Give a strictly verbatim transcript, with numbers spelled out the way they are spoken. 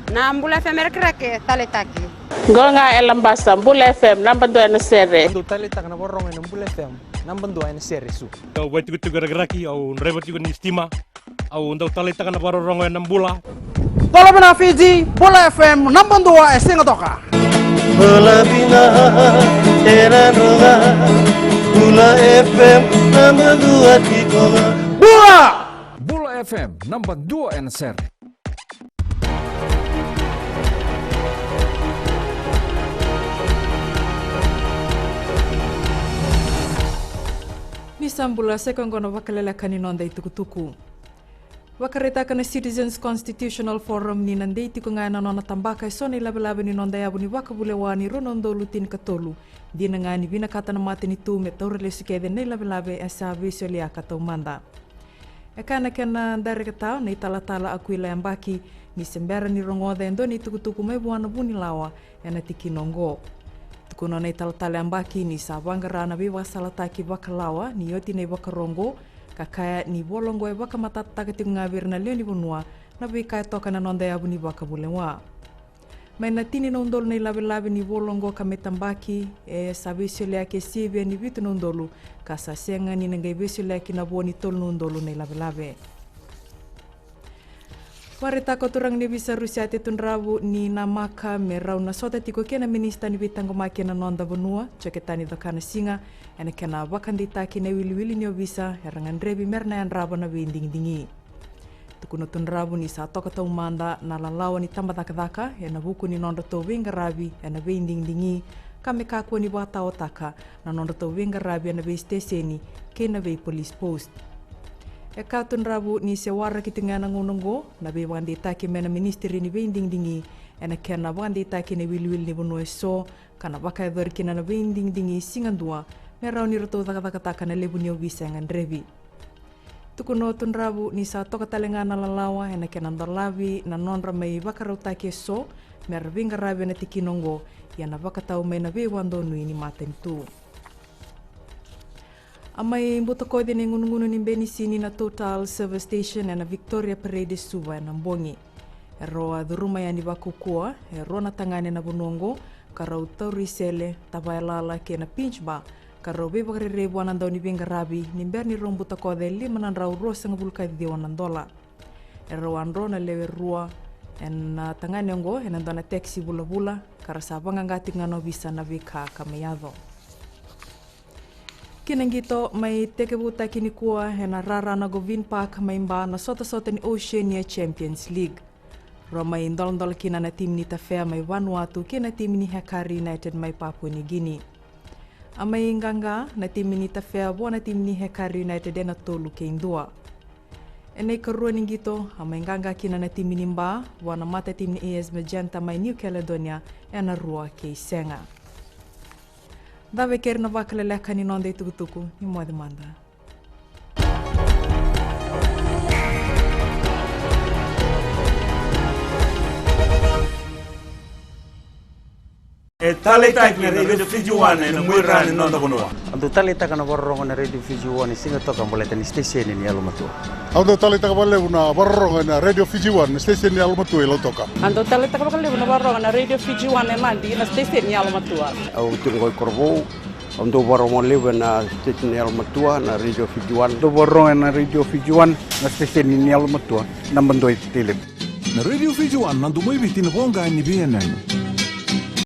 Na Bula F M e Rakiraki, taleitaki. Qo ga e Labasa, Bula F M, naba dua ena sere. Au dau taleitaka na vakarorogo ena Bula F M, naba dua ena sere, Su. Au vaitikotiko e Rakiraki, au draiva tiko ni sitima. Au dau taleitaka na vakarorogo ena Bula. Bula vina Fiji, Bula F M, naba dua e Sigatoka. Bula vina e Nadroga, Bula F M, naba dua tiko ga. Bula! Bula F M, naba dua ena sere. Ni sa bula, sa i koya qo na vakaleleka ni noda itukutuku. Vakaraitaka na Citizens Constitutional Forum ni na dei tiko ga ena nona tabaka eso na ilavelave ni noda yavu ni vakavulewa ni rua na udolu tinikatolu, dina ga ni vinakata na matanitu me taura lesu kece na ilavelave e sa veisoliyaka taumada. E kaya na kena dareketa na italatala Akuila Yabaki ni se bera ni rogoca e dua na itukutuku mai vua na vunilawa ena tikina oqo. Tukuna na italatala Yabaki ni sa vaqara na veivakasalataki vakalawa ni oti na ivakaro oqo, ka kaya ni vola oqo e vakamatatataka tiko ga vei ira na lewe ni vanua na veika e toka na noda yavu ni vakavulewa. Mai na tini na udolu na ilavelave ni vola oqo ka me tabaki, e sa veisoliyaki e sivia ni vitu na udolu, ka sa sega ni na qai veisoliyaki na vo ni tolu na udolu na ilavelave. Vakaraitaka o turaga ni ovisa Rusiate Tudravu ni namaka me rau na sota tiko kei na minisita ni veitaqomaki ena noda vanua, Joketani Cakana Siga, ena kena vakadeitaki na iwiliwili ni ovisa era gadrevi mera na yadrava na veidigidigi. Tukuna o Tudravu ni sa toka taumada na lalawa ni tabacakacaka ena vuku ni nodratou veiqaravi ena veidigidigi, ka me kakua ni vakataotaka na nodratou veiqaravi ena veisiteseni kei na veipolice post. E kaya o Tudravu ni se waraki tiko ga ena gauna oqo na veivakadeitaki mai na minisitiri ni veidigidigi ena kena vakadeitaki na iwiliwili ni vanua eso, ka na vakayacori kina na veidigidigi siga dua me rawa ni ratou cakacakataka na levu ni ovisa e gadrevi. Tukuna o Tudravu ni sa toka tale ga na lalawa ena kena dolavi na nodra mai vakarautaki eso mera veiqaravi ena tikina oqo, ia na vakatau mai na veivakadonui ni matanitu. A mai butakoci na igunugunu ni benisini na Total Service Station ena Victoria Parade e Suva ena bogi. E rau a curuma yani vakaukauwa e rua na tagane na vanua oqo, ka rau tauri sele, tavailala kei na pinch bar, ka rau veivakarerei vua na dauniveiqaravi ni bera ni rau butakoca e lima na drau ruasagavulu ka ciwa na dola. E rau a dro na lewe rua ena tagane oqo ena dua na taxi vulavula, ka ra sa vaqaqa tiko ga na ovisa na veika ka mai yaco. Kina qito, mai tekivutaki nikua ena rara na Govine Park mai Ba na sotasota ni Oceania Champions League. Rau mai doladola kina na timi ni Tafea mai Vanuatu kei na timi ni Hekari United mai Papua New Guinea. A mai qaqa na timi ni Tafea vua na timi ni Hekari United ena tolu kei dua. Ena ikarua ni qito, a mai qaqa kina na timi ni Ba vua na matatimi ni A S Magenta mai New Caledonia ena rua kei sega. Cava e keri na vakaleleka ni noda itukutuku, ni moce mada. E taleitaki na Radio Fiji One ena muaira ni noda vanua. Au dau taleitaka na vakarorogo na Radio Fiji One e Sigatoka baleta ni siteseni ni yalomatua. Au dau taleitaka vakalevu na vakarorogo ena Radio Fiji One na siteseni ni yalomatua i Lautoka. Au dau taleitaka vakalevu na vakarorogo na Radio Fiji One e Nadi na siteseni ni yalomatua. Au tiko qo i Korovou. Au dau vakarorogo levu ena siteseni ni yalomatua na Radio Fiji One. Dau vakarorogo ena Radio Fiji One na siteseni ni yalomatua, naba dua i Tailevu. Na Radio Fiji One na domo i Viti, na voqa ni veiyanuyanu.